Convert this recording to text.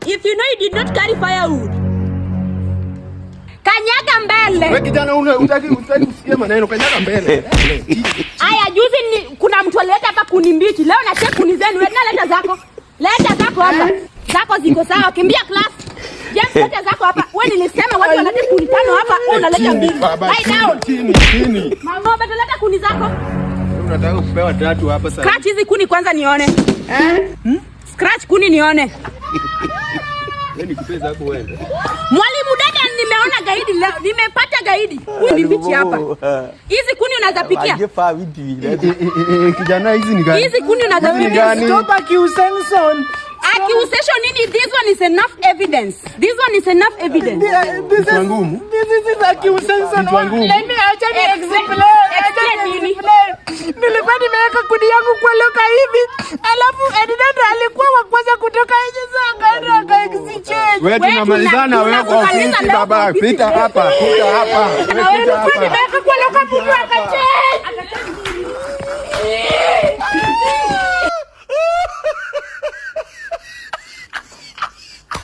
If you know you did not carry firewood. Kanyaga mbele. Wewe kijana, una hutaki kusikia maneno, kanyaga mbele. Aya, juzi ni, kuna mtu alileta hapa kuni mbichi. Leo na check kuni zenu. Leta, leta zako. Leta zako hapa. Zako ziko sawa. Kimbia class. James, leta zako hapa. Wewe, nilisema watu wanaleta kuni tano hapa, wewe unaleta mbili. Baba, Lie down. chini, chini. Mama, leta kuni zako. Wewe unataka kupewa tatu hapa sasa. Scratch hizi kuni kwanza nione. Scratch kuni nione. Wewe, nikupe zako uende. Mwalimu dada, nimeona gaidi leo. Nimepata gaidi. Huyu ni mbichi hapa. Hizi kuni unaweza pikia? Eh, eh, eh, kijana, hizi ni gani? Hizi kuni unaweza Hizi ni pikia? gani? Stop accusation. Accusation nini? This one is enough evidence. This one is enough evidence. This is Kichwa ngumu. This is accusation. Kichwa ngumu. Let me acha ni explain. Acha Explain ni nini? explain. Nilikuwa nimeweka kuni yangu kwa locker hivi, alafu Ednada alikuwa wa kwanza kutoka nje, sasa akaenda aka exchange. Wewe, tunamalizana wewe kwa tunakumaliza ofisi leo kwa baba. ofisi. Pita hapa, pita hapa. Na Wewe wewe pita Nilikuwa hapa. nimeweka kwa locker, mtu akachange.